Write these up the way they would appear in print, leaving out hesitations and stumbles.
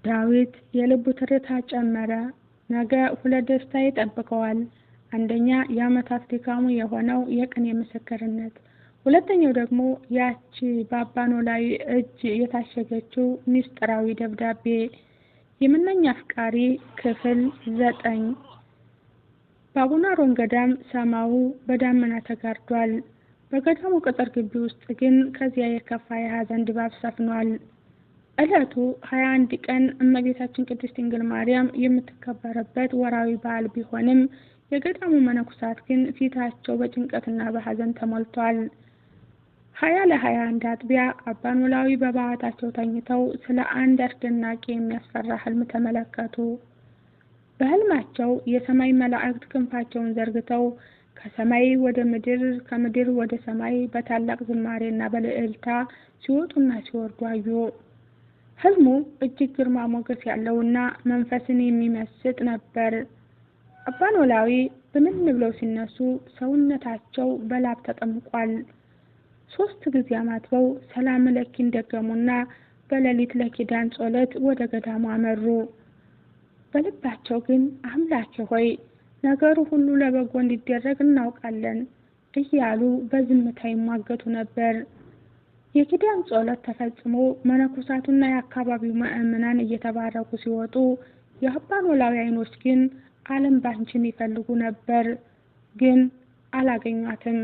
ዳዊት የልቡ ትርታ ጨመረ። ነገ ሁለት ደስታ ይጠብቀዋል። አንደኛ የዓመታት ድካሙ የሆነው የቅኔ ምስክርነት፣ ሁለተኛው ደግሞ ያቺ በአባ ኖላዊ እጅ የታሸገችው ምስጢራዊ ደብዳቤ። የመናኝ አፍቃሪ ክፍል 9። በአቡነ አሮን ገዳም ሰማዩ በዳመና ተጋርዷል። በገዳሙ ቅጥር ግቢ ውስጥ ግን ከዚያ የከፋ የሐዘን ድባብ ሰፍኗል። ዕለቱ 21 ቀን እመቤታችን ቅድስት ድንግል ማርያም የምትከበርበት ወርሃዊ በዓል ቢሆንም የገዳሙ መነኮሳት ግን ፊታቸው በጭንቀትና በሐዘን ተሞልቷል። 10:40 አጥቢያ አባ ኖላዊ በበዓታቸው ተኝተው ስለ አንድ አስደናቂ የሚያስፈራ ሕልም ተመለከቱ። በሕልማቸው የሰማይ መላእክት ክንፋቸውን ዘርግተው ከሰማይ ወደ ምድር፣ ከምድር ወደ ሰማይ በታላቅ ዝማሬና በልዕልታ ሲወጡና ሲወርዱ አዩ። ሕልሙ እጅግ ግርማ ሞገስ ያለውና መንፈስን የሚመስጥ ነበር። አባ ኖላዊ ብንን ብለው ሲነሱ ሰውነታቸው በላብ ተጠምቋል። 3 ጊዜ አማትበው ሰላም ለኪን ደገሙና በሌሊት ለኪዳን ጸሎት ወደ ገዳሙ አመሩ። በልባቸው ግን አምላኬ ሆይ ነገሩ ሁሉ ለበጎ እንዲደረግ እናውቃለን እያሉ በዝምታ ይሟገቱ ነበር። የኪዳን ጸሎት ተፈጽሞ መነኮሳቱና የአካባቢው ምዕመናን እየተባረኩ ሲወጡ የአባ ኖላዊ ዓይኖች ግን ዓለም ባንቺን ይፈልጉ ነበር፣ ግን አላገኟትም።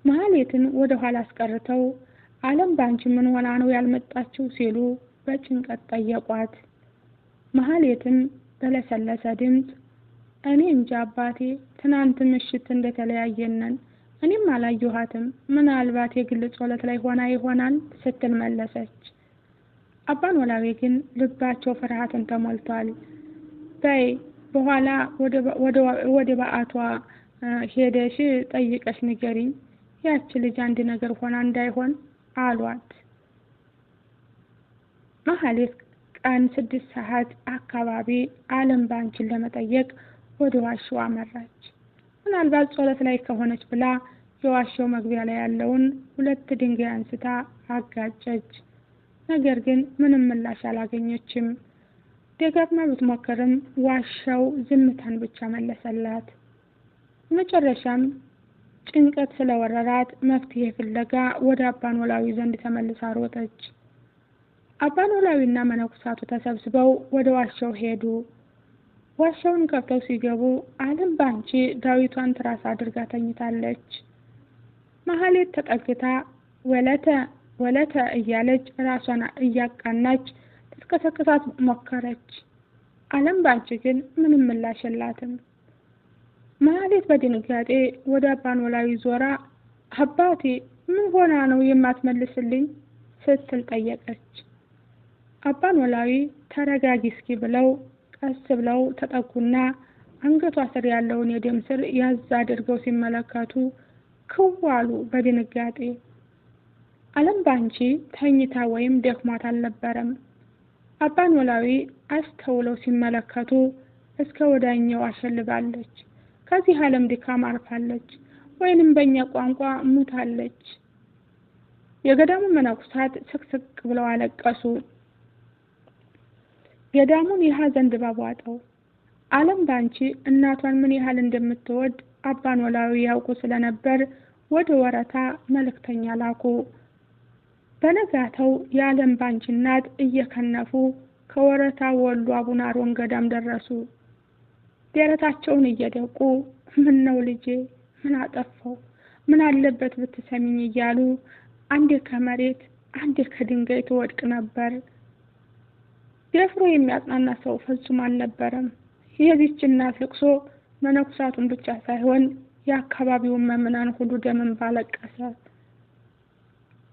መሀሌትን ወደ ኋላ አስቀርተው ዓለም ባንቺ ምን ሆና ነው ያልመጣችው ሲሉ በጭንቀት ጠየቋት። መሀሌትም በለሰለሰ ድምፅ እኔ እንጃ አባቴ፣ ትናንት ምሽት እንደተለያየነን እኔም አላየኋትም፣ ምናልባት የግል ጸሎት ላይ ሆና ይሆናል ስትል መለሰች። አባ ኖላዊ ግን ልባቸው ፍርሃትን ተሞልቷል። በይ በኋላ ወደ በዓቷ ሄደሽ ጠይቀሽ ንገሪኝ፣ ያቺ ልጅ አንድ ነገር ሆና እንዳይሆን አሏት። መሀሌት ቀን 6 ሰዓት አካባቢ ዓለም ባንቺን ለመጠየቅ ወደ ዋሻው አመራች። ምናልባት ጸሎት ላይ ከሆነች ብላ የዋሻው መግቢያ ላይ ያለውን 2 ድንጋይ አንስታ አጋጨች። ነገር ግን ምንም ምላሽ አላገኘችም። ደጋግማ ብትሞክርም ዋሻው ዝምታን ብቻ መለሰላት። መጨረሻም ጭንቀት ስለወረራት መፍትሄ ፍለጋ ወደ አባ ኖላዊ ዘንድ ተመልሳ ሮጠች። አባ ኖላዊና መነኮሳቱ ተሰብስበው ወደ ዋሻው ሄዱ። ዋሻውን ከፍተው ሲገቡ ዓለም ባንቺ ዳዊቷን ትራስ አድርጋ ተኝታለች። መሀሌት ተጠግታ ወለተ ወለተ እያለች ራሷን እያቃናች ልትቀሰቅሳት ሞከረች። ዓለም ባንቺ ግን ምንም ምላሽ የላትም። መሀሌት በድንጋጤ ወደ አባ ኖላዊ ዞራ አባቴ ምን ሆና ነው የማትመልስልኝ ስትል ጠየቀች። አባ ኖላዊ ተረጋጊ እስኪ ብለው ቀስ ብለው ተጠጉና አንገቷ ስር ያለውን የደም ስር ያዝ አድርገው ሲመለከቱ ክው አሉ በድንጋጤ። ዓለም ባንቺ ተኝታ ወይም ደክሟት አልነበረም። አባ ኖላዊ አስተውለው ሲመለከቱ እስከ ወዳኛው አሸልባለች። ከዚህ ዓለም ድካም አርፋለች፣ ወይንም በእኛ ቋንቋ ሙታለች። የገዳሙ መነኮሳት ስቅስቅ ብለው አለቀሱ። ገዳሙን የሐዘን ድባብ ዋጠው። ዓለም ባንቺ እናቷን ምን ያህል እንደምትወድ አባ ኖላዊ ያውቁ ስለነበር ወደ ወረታ መልእክተኛ ላኩ። በነጋተው የዓለም ባንቺ እናት እየከነፉ ከወረታ ወሎ አቡነ አሮን ገዳም ደረሱ። ደረታቸውን እየደቁ ምን ነው ልጄ፣ ምን አጠፋው፣ ምን አለበት ብትሰሚኝ እያሉ አንዴ ከመሬት አንዴ ከድንጋይ ትወድቅ ነበር። ደፍሮ የሚያጽናና ሰው ፈጽሞ አልነበረም። የዚህች እናት ልቅሶ መነኮሳቱን ብቻ ሳይሆን የአካባቢውን ምዕመናን ሁሉ ደም እንባ አለቀሰ።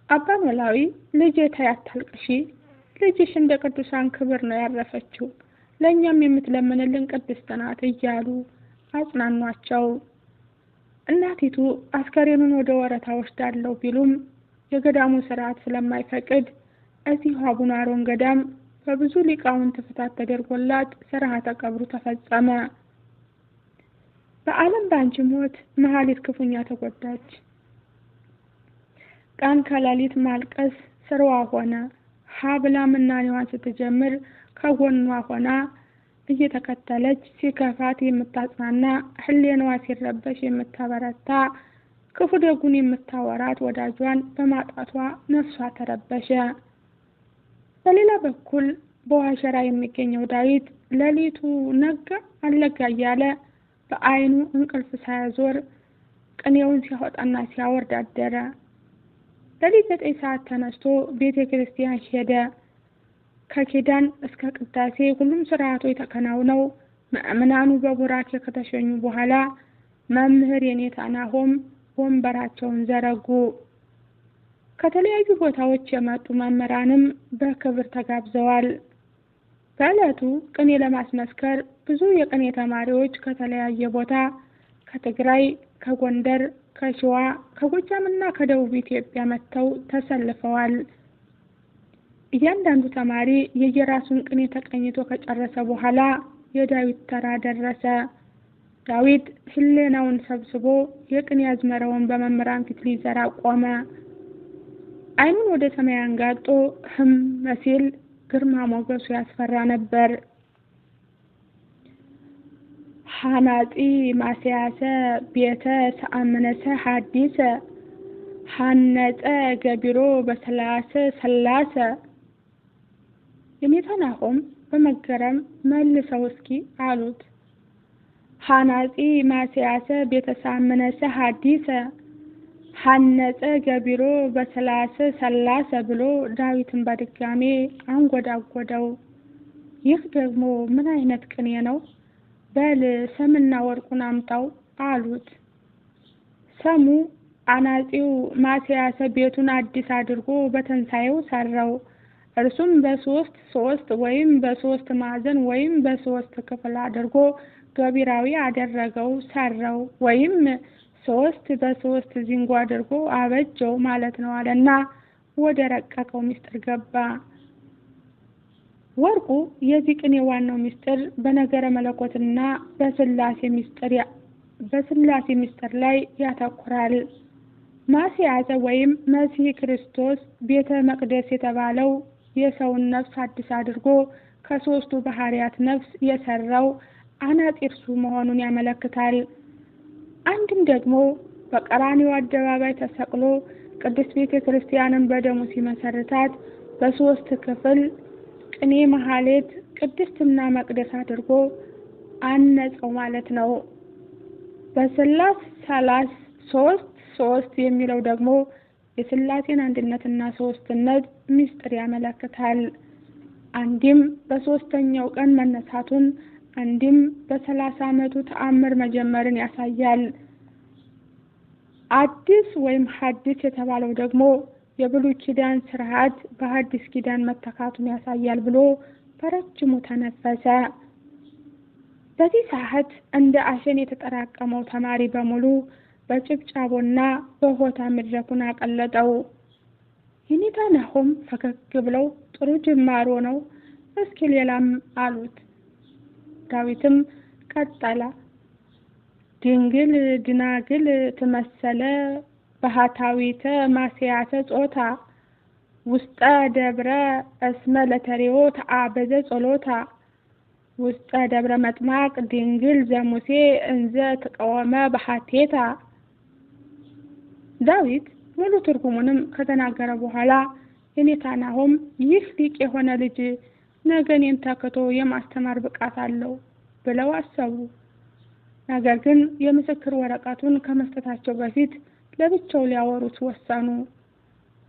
አባ ኖላዊ ልጄ ተይ አታልቅሺ፣ ልጅሽ እንደ ቅዱሳን ክብር ነው ያረፈችው፣ ለእኛም የምትለምንልን ቅድስት ናት እያሉ አጽናኗቸው። እናቲቱ አስከሬኑን ወደ ወረታ ወስዳለሁ ቢሉም የገዳሙ ስርዓት ስለማይፈቅድ እዚሁ አቡነ አሮን ገዳም በብዙ ሊቃውንት ፍታት ተደርጎላት ስርዓተ ቀብሩ ተፈጸመ። በዓለም ባንቺ ሞት መሀሌት ክፉኛ ተጎዳች። ቀን ከሌሊት ማልቀስ ስራዋ ሆነ። ሀ ብላ ምናኔዋን ስትጀምር ከጎኗ ሆና እየተከተለች ሲከፋት የምታጽናና፣ ሕሊናዋ ሲረበሽ የምታበረታ፣ ክፉ ደጉን የምታወራት ወዳጇን በማጣቷ ነፍሷ ተረበሸ። በሌላ በኩል በዋሸራ የሚገኘው ዳዊት ሌሊቱ ነጋ አልነጋ እያለ በዓይኑ እንቅልፍ ሳያዞር ቅኔውን ሲያወጣና ሲያወርድ አደረ። ሌሊት 9 ሰዓት ተነስቶ ቤተ ክርስቲያን ሄደ። ከኪዳን እስከ ቅዳሴ ሁሉም ስርዓቶች ተከናውነው ምዕመናኑ በቡራኬ ከተሸኙ በኋላ መምህር የኔታ ናሆም ወንበራቸውን ዘረጉ። ከተለያዩ ቦታዎች የመጡ መምህራንም በክብር ተጋብዘዋል። በዕለቱ ቅኔ ለማስመስከር ብዙ የቅኔ ተማሪዎች ከተለያየ ቦታ ከትግራይ፣ ከጎንደር፣ ከሸዋ፣ ከጎጃምና ከደቡብ ኢትዮጵያ መጥተው ተሰልፈዋል። እያንዳንዱ ተማሪ የየራሱን ቅኔ ተቀኝቶ ከጨረሰ በኋላ የዳዊት ተራ ደረሰ። ዳዊት ሕሊናውን ሰብስቦ የቅኔ አዝመራውን በመምህራን ፊት ሊዘራ ቆመ። ዓይኑን ወደ ሰማይ አንጋጦ ህም ሲል ግርማ ሞገሱ ያስፈራ ነበር። ሐናጺ ማስያሰ ቤተ ሰአምነሰ ሐዲሰ ሐነጸ ገቢሮ በሰላሰ ሰላሰ። የኔታ ናሆም በመገረም መልሰው እስኪ አሉት። ሐናጺ ማስያሰ ቤተ ሳምነሰ ሐዲሰ ሐነጸ ገቢሮ በሰላሰ ሰላሰ ብሎ ዳዊትን በድጋሜ አንጎዳጎደው። ይህ ደግሞ ምን አይነት ቅኔ ነው? በል ሰምና ወርቁን አምጣው አሉት። ሰሙ አናጺው ማስያሰ ቤቱን አዲስ አድርጎ በትንሳኤው ሰራው። እርሱም በሶስት ሶስት ወይም በሶስት ማዕዘን ወይም በሶስት ክፍል አድርጎ ገቢራዊ አደረገው ሰራው፣ ወይም 3 በ3 ዚንጎ አድርጎ አበጀው ማለት ነው አለና ወደ ረቀቀው ምስጢር ገባ። ወርቁ የዚህ ቅኔ ዋናው ምስጢር በነገረ መለኮትና በስላሴ ምስጢር ላይ ያተኩራል። ማስያዘ ወይም መሲህ ክርስቶስ ቤተ መቅደስ የተባለው የሰውን ነፍስ አዲስ አድርጎ ከሶስቱ ባህሪያት ነፍስ የሰራው አናጺ እርሱ መሆኑን ያመለክታል። አንድም ደግሞ በቀራንዮ አደባባይ ተሰቅሎ ቅድስት ቤተ ክርስቲያንን በደሙ ሲመሰርታት በሶስት ክፍል ቅኔ፣ መሐሌት፣ ቅድስትና መቅደስ አድርጎ አነጸው ማለት ነው። በስላስ ሰላስ ሶስት ሶስት የሚለው ደግሞ የስላሴን አንድነትና ሶስትነት ምስጢር ያመለክታል። አንድም በሶስተኛው ቀን መነሳቱን፣ አንድም በ30 ዓመቱ ተአምር መጀመርን ያሳያል። አዲስ ወይም ሐዲስ የተባለው ደግሞ የብሉይ ኪዳን ስርዓት በሐዲስ ኪዳን መተካቱን ያሳያል ብሎ በረጅሙ ተነፈሰ። በዚህ ሰዓት እንደ አሸን የተጠራቀመው ተማሪ በሙሉ በጭብጫቦና በሆታ መድረኩን አቀለጠው። የኔታ ናሆም ፈገግ ብለው ጥሩ ጅማሮ ነው፣ እስኪ ሌላም አሉት። ዳዊትም ቀጠለ። ድንግል ድናግል ትመሰለ ባህታዊተ ማስያተ ጾታ ውስጠ ደብረ እስመ ለተሬዎ ተአበዘ ጸሎታ ውስጠ ደብረ መጥማቅ ድንግል ዘሙሴ እንዘ ተቃወመ በሐቴታ። ዳዊት ሙሉ ትርጉሙንም ከተናገረ በኋላ የኔታ ናሆም ይህ ሊቅ የሆነ ልጅ ነገ እኔን ተክቶ የማስተማር ብቃት አለው ብለው አሰቡ። ነገር ግን የምስክር ወረቀቱን ከመስጠታቸው በፊት ለብቻው ሊያወሩት ወሰኑ።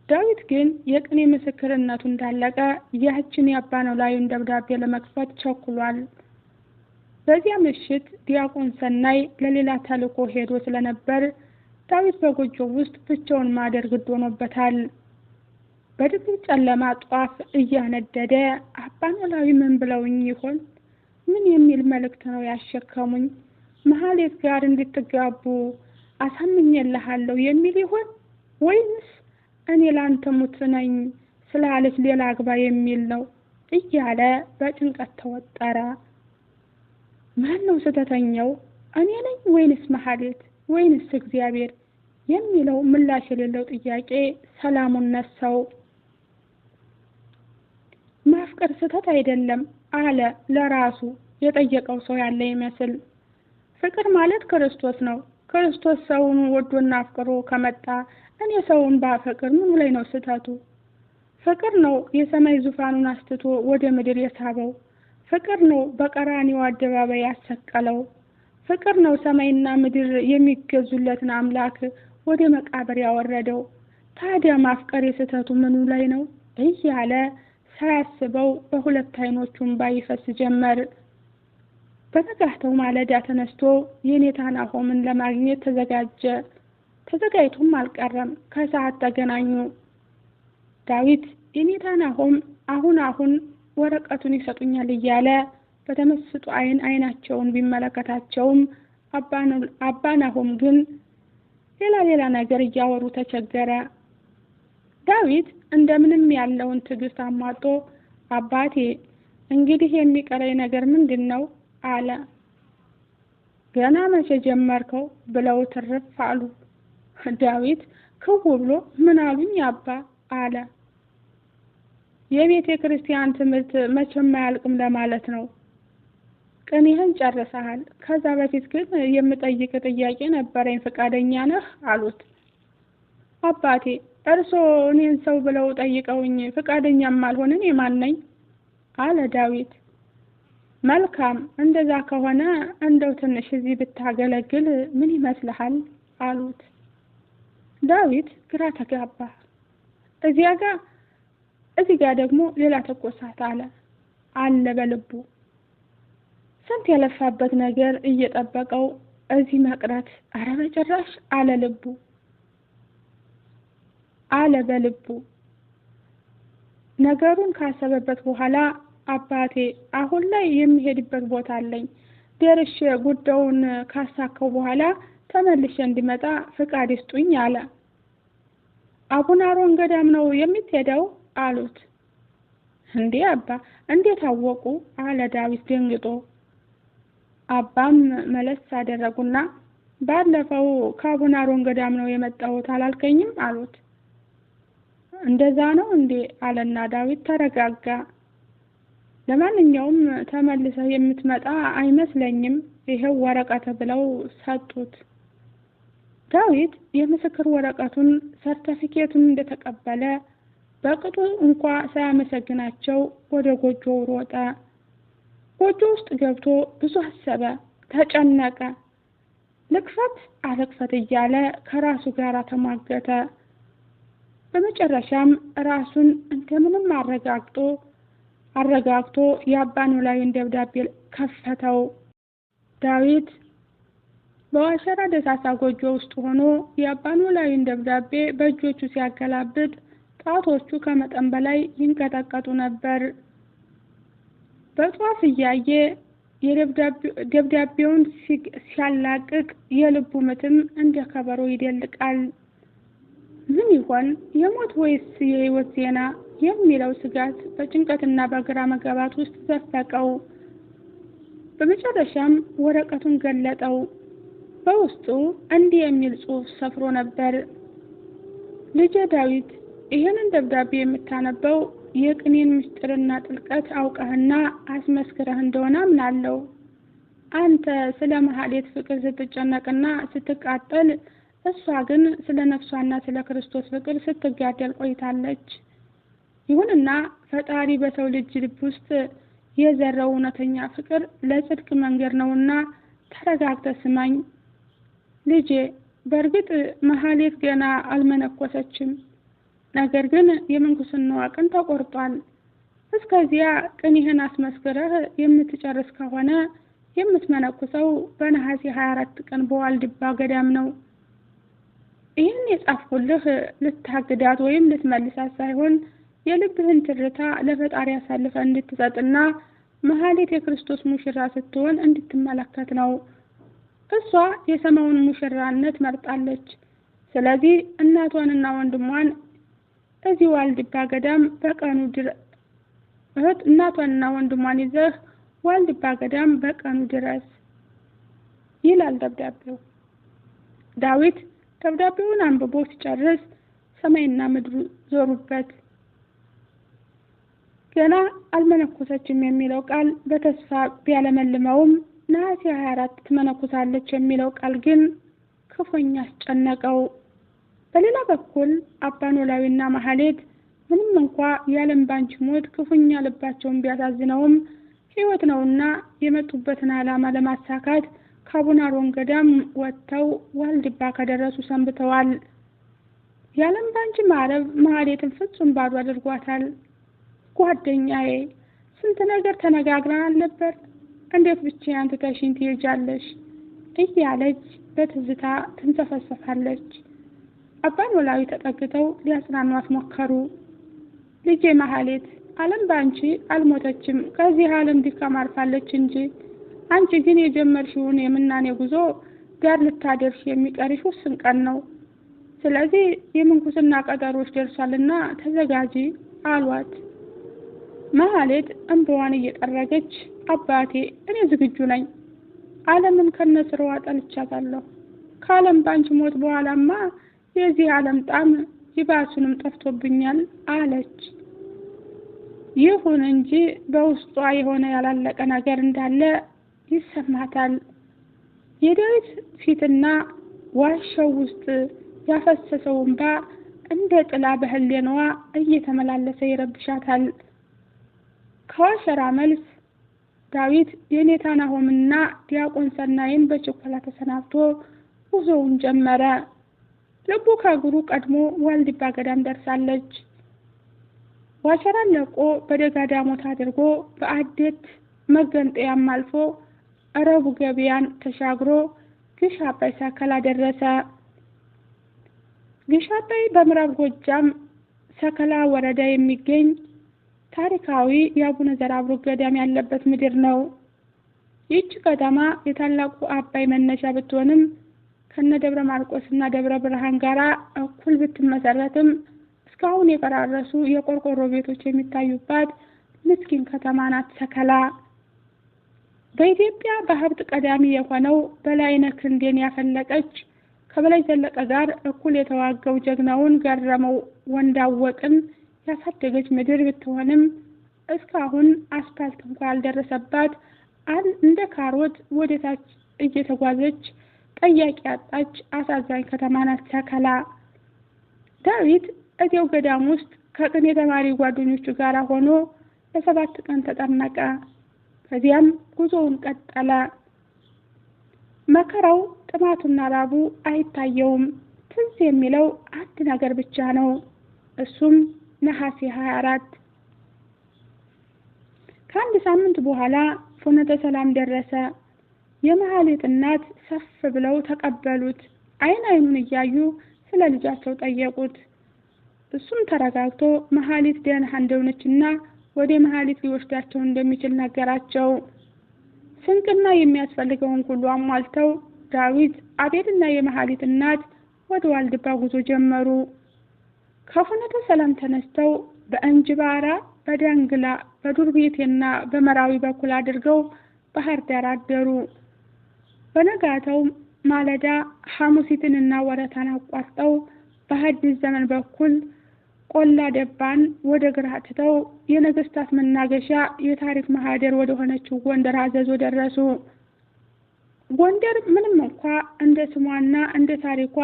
ዳዊት ግን የቅኔ ምስክርነቱ እንዳለቀ ያችን የአባ ኖላዊን ደብዳቤ ለመክፈት ቸኩሏል። በዚያ ምሽት ዲያቆን ሰናይ ለሌላ ተልእኮ ሄዶ ስለነበር ዳዊት በጎጆው ውስጥ ብቻውን ማደር ግድ ሆኖበታል። በድቅድቅ ጨለማ ጧፍ እያነደደ አባ ኖላዊ ምን ብለውኝ ይሆን? ምን የሚል መልእክት ነው ያሸከሙኝ? መሐሌት ጋር እንድትጋቡ አሳምኜልሃለሁ የሚል ይሆን? ወይንስ እኔ ላንተ ሙት ነኝ ስላለች ሌላ አግባ የሚል ነው? እያለ በጭንቀት ተወጠረ። ማን ነው ስህተተኛው? እኔ ነኝ ወይንስ መሐሌት ወይንስ እግዚአብሔር? የሚለው ምላሽ የሌለው ጥያቄ ሰላሙን ነሳው። ማፍቀር ስህተት አይደለም አለ ለራሱ የጠየቀው ሰው ያለ ይመስል። ፍቅር ማለት ክርስቶስ ነው። ክርስቶስ ሰውን ወዶና አፍቅሮ ከመጣ እኔ ሰውን ባፈቅር ምኑ ላይ ነው ስህተቱ? ፍቅር ነው የሰማይ ዙፋኑን አስትቶ ወደ ምድር የሳበው። ፍቅር ነው በቀራንዮ አደባባይ ያሰቀለው። ፍቅር ነው ሰማይና ምድር የሚገዙለትን አምላክ ወደ መቃብር ያወረደው። ታዲያ ማፍቀር የስህተቱ ምኑ ላይ ነው? እያለ ሳያስበው በሁለት ዓይኖቹ እንባ ይፈስ ጀመር። በነጋታው ማለዳ ተነስቶ የኔታ ናሆምን ለማግኘት ተዘጋጀ። ተዘጋጅቶም አልቀረም። ከሰዓት ተገናኙ። ዳዊት የኔታ ናሆም አሁን አሁን ወረቀቱን ይሰጡኛል እያለ በተመስጦ ዓይን ዓይናቸውን ቢመለከታቸውም አባ ናሆም ግን ሌላ ሌላ ነገር እያወሩ ተቸገረ። ዳዊት እንደምንም ያለውን ትዕግስት አሟጦ አባቴ እንግዲህ የሚቀረኝ ነገር ምንድን ነው? አለ። ገና መቼ ጀመርከው? ብለው ትርፍ አሉ። ዳዊት ክው ብሎ ምን አሉኝ አባ? አለ። የቤተ ክርስቲያን ትምህርት መቼም አያልቅም ለማለት ነው። ቅኔህን ጨርሰሃል። ከዛ በፊት ግን የምጠይቅ ጥያቄ ነበረኝ፣ ፈቃደኛ ነህ? አሉት። አባቴ እርሶ እኔን ሰው ብለው ጠይቀውኝ ፈቃደኛም አልሆን እኔ ማን ነኝ? አለ ዳዊት። መልካም፣ እንደዛ ከሆነ እንደው ትንሽ እዚህ ብታገለግል ምን ይመስልሃል? አሉት። ዳዊት ግራ ተጋባ። እዚያ ጋ እዚህ ጋር ደግሞ ሌላ ትኩሳት አለ አለ በልቡ። ስንት የለፋበት ነገር እየጠበቀው እዚህ መቅረት፣ አረ በጭራሽ አለ ልቡ አለ በልቡ። ነገሩን ካሰበበት በኋላ አባቴ አሁን ላይ የሚሄድበት ቦታ አለኝ፣ ደርሼ ጉዳዩን ካሳካው በኋላ ተመልሼ እንዲመጣ ፍቃድ ይስጡኝ አለ። አቡነ አሮን ገዳም ነው የምትሄደው? አሉት። እንዴ አባ እንዴት አወቁ? አለ ዳዊት ደንግጦ። አባም መለስ አደረጉና ባለፈው ከአቡነ አሮን ገዳም ነው የመጣሁት አላልከኝም? አሉት። እንደዛ ነው እንዴ? አለና ዳዊት ተረጋጋ። ለማንኛውም ተመልሰህ የምትመጣ አይመስለኝም፣ ይሄው ወረቀት ብለው ሰጡት። ዳዊት የምስክር ወረቀቱን ሰርተፊኬቱን እንደተቀበለ በቅጡ እንኳ ሳያመሰግናቸው ወደ ጎጆው ሮጠ። ጎጆ ውስጥ ገብቶ ብዙ አሰበ፣ ተጨነቀ። ልክፈት አልክፈት እያለ ከራሱ ጋር ተሟገተ። በመጨረሻም ራሱን እንደምንም አረጋግጦ የአባ ኖላዊን ደብዳቤ ከፈተው። ዳዊት በዋሸራ ደሳሳ ጎጆ ውስጥ ሆኖ የአባ ኖላዊን ደብዳቤ በእጆቹ ሲያገላብጥ ጣቶቹ ከመጠን በላይ ይንቀጠቀጡ ነበር። በጧፍ እያየ ደብዳቤውን ሲያላቅቅ የልቡ ምትም እንደ ከበሮ ይደልቃል። ምን ይሆን የሞት ወይስ የሕይወት ዜና የሚለው ስጋት በጭንቀትና በግራ መጋባት ውስጥ ዘፈቀው። በመጨረሻም ወረቀቱን ገለጠው። በውስጡ እንዲህ የሚል ጽሑፍ ሰፍሮ ነበር። ልጄ ዳዊት፣ ይህንን ደብዳቤ የምታነበው የቅኔን ምስጢርና ጥልቀት አውቀህና አስመስክረህ እንደሆነ አምናለሁ። አንተ ስለ መሐሌት ፍቅር ስትጨነቅና ስትቃጠል፣ እሷ ግን ስለ ነፍሷና ስለ ክርስቶስ ፍቅር ስትጋደል ቆይታለች። ይሁንና ፈጣሪ በሰው ልጅ ልብ ውስጥ የዘራው እውነተኛ ፍቅር ለጽድቅ መንገድ ነውና ተረጋግተህ ስማኝ ልጄ። በእርግጥ መሐሌት ገና አልመነኮሰችም፣ ነገር ግን የምንኩስናዋ ቀን ተቆርጧል። እስከዚያ ቅኔህን አስመስክረህ የምትጨርስ ከሆነ የምትመነኩሰው በነሐሴ 24 ቀን በዋልድባ ገዳም ነው። ይህን የጻፍኩልህ ልታግዳት ወይም ልትመልሳት ሳይሆን የልብህን ትርታ ለፈጣሪ አሳልፈህ እንድትሰጥና መሐሌት የክርስቶስ ሙሽራ ስትሆን እንድትመለከት ነው። እሷ የሰማዩን ሙሽራነት መርጣለች። ስለዚህ እናቷንና ወንድሟን እዚህ ዋልድባ ገዳም በቀኑ እህት እናቷንና ወንድሟን ይዘህ ዋልድባ ገዳም በቀኑ ድረስ ይላል ደብዳቤው። ዳዊት ደብዳቤውን አንብቦ ሲጨርስ ሰማይና ምድሩ ዞሩበት። ገና አልመነኮሰችም የሚለው ቃል በተስፋ ቢያለመልመውም ነሐሴ 24 ትመነኩሳለች የሚለው ቃል ግን ክፉኛ አስጨነቀው። በሌላ በኩል አባ ኖላዊና ማህሌት ምንም እንኳ የዓለም ባንቺ ሞት ክፉኛ ልባቸውን ቢያሳዝነውም ሕይወት ነውና የመጡበትን ዓላማ ለማሳካት ከአቡነ አሮን ገዳም ወጥተው ዋልድባ ከደረሱ ሰንብተዋል። የዓለም ባንቺ ማረብ ማህሌትን ፍጹም ባዶ አድርጓታል። ጓደኛዬ፣ ስንት ነገር ተነጋግረን አልነበር? እንዴት ብቻዬን ትተሽኝ ትሄጃለሽ? እያለች በትዝታ ትንሰፈሰፋለች። አባ ኖላዊ ተጠግተው ሊያጽናኗት ሞከሩ። ልጄ ማህሌት፣ ዓለም በአንቺ አልሞተችም፣ ከዚህ ዓለም ድካም አርፋለች እንጂ። አንቺ ግን የጀመርሽውን የምናኔ ጉዞ ዳር ልታደርሽ የሚቀርሽ ውስን ቀን ነው። ስለዚህ የምንኩስና ቀጠሮች ደርሷልና ተዘጋጂ አሏት። ማህሌት እንባዋን እየጠረገች አባቴ፣ እኔ ዝግጁ ነኝ። ዓለምን ከነስራዋ ጠልቻታለሁ። ከዓለም ባንቺ ሞት በኋላማ የዚህ ዓለም ጣም ይባሱንም ጠፍቶብኛል አለች። ይሁን እንጂ በውስጧ የሆነ ያላለቀ ነገር እንዳለ ይሰማታል። የዳዊት ፊትና ዋሻው ውስጥ ያፈሰሰው እንባ እንደ ጥላ በህሌናዋ እየተመላለሰ ይረብሻታል። ከዋሸራ መልስ ዳዊት የኔታ ናሆምና ዲያቆን ሰናይን በችኮላ ተሰናብቶ ጉዞውን ጀመረ። ልቡ ከእግሩ ቀድሞ ዋልድባ ገዳም ደርሳለች። ዋሸራን ለቆ በደጋ ዳሞት አድርጎ በአዴት መገንጠያም አልፎ ረቡዕ ገበያን ተሻግሮ ግሽ አባይ ሰከላ ደረሰ። ግሽ አባይ በምዕራብ ጎጃም ሰከላ ወረዳ የሚገኝ ታሪካዊ የአቡነ ዘርአብሩክ ገዳም ያለበት ምድር ነው። ይህች ከተማ የታላቁ አባይ መነሻ ብትሆንም ከነ ደብረ ማርቆስ እና ደብረ ብርሃን ጋር እኩል ብትመሰረትም እስካሁን የፈራረሱ የቆርቆሮ ቤቶች የሚታዩባት ምስኪን ከተማ ናት ሰከላ። በኢትዮጵያ በሀብት ቀዳሚ የሆነው በላይነህ ክንዴን ያፈለቀች፣ ከበላይ ዘለቀ ጋር እኩል የተዋጋው ጀግናውን ገረመው ወንዳወቅን ያሳደገች ምድር ብትሆንም እስካሁን አስፓልት እንኳ ያልደረሰባት፣ እንደ ካሮት ወደ ታች እየተጓዘች ጠያቂ ያጣች አሳዛኝ ከተማ ናት ሰከላ። ዳዊት እዚያው ገዳም ውስጥ ከቅኔ ተማሪ ጓደኞቹ ጋር ሆኖ ለ7 ቀን ተጠመቀ። ከዚያም ጉዞውን ቀጠለ። መከራው፣ ጥማቱና ራቡ አይታየውም። ትዝ የሚለው አንድ ነገር ብቻ ነው። እሱም ነሐሴ 24። ከአንድ ሳምንት በኋላ ፍኖተ ሰላም ደረሰ። የመሀሌት እናት ሰፍ ብለው ተቀበሉት። አይን አይኑን እያዩ ስለ ልጃቸው ጠየቁት። እሱም ተረጋግቶ መሀሌት ደህና እንደሆነችና ወደ መሀሌት ሊወስዳቸው እንደሚችል ነገራቸው። ስንቅና የሚያስፈልገውን ሁሉ አሟልተው ዳዊት፣ አቤልና የመሀሌት እናት ወደ ዋልድባ ጉዞ ጀመሩ። ከፍኖተ ሰላም ተነስተው በእንጅባራ፣ በዳንግላ፣ በዱር ቤቴና በመራዊ በኩል አድርገው ባህር ዳር አደሩ። በነጋተው ማለዳ ሐሙሲትንና ወረታን አቋርጠው በሐዲስ ዘመን በኩል ቆላ ደባን ወደ ግራ ትተው የነገስታት መናገሻ፣ የታሪክ ማህደር ወደ ሆነችው ጎንደር አዘዞ ደረሱ። ጎንደር ምንም እንኳ እንደ ስሟና እንደ ታሪኳ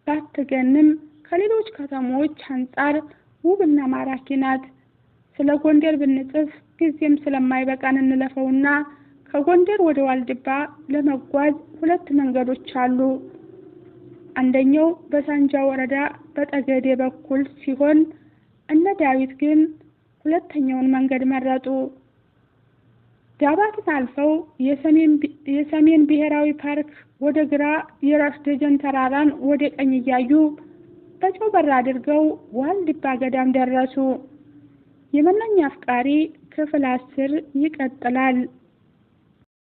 ባትገንም ከሌሎች ከተሞች አንጻር ውብና ማራኪ ናት። ስለ ጎንደር ብንጽፍ ጊዜም ስለማይበቃን እንለፈውና ከጎንደር ወደ ዋልድባ ለመጓዝ ሁለት መንገዶች አሉ። አንደኛው በሳንጃ ወረዳ በጠገዴ በኩል ሲሆን እነ ዳዊት ግን ሁለተኛውን መንገድ መረጡ። ዳባትን አልፈው የሰሜን ብሔራዊ ፓርክ ወደ ግራ፣ የራስ ደጀን ተራራን ወደ ቀኝ እያዩ በጨው በር አድርገው ዋልድባ ገዳም ደረሱ። የመናኝ አፍቃሪ ክፍል 10 ይቀጥላል።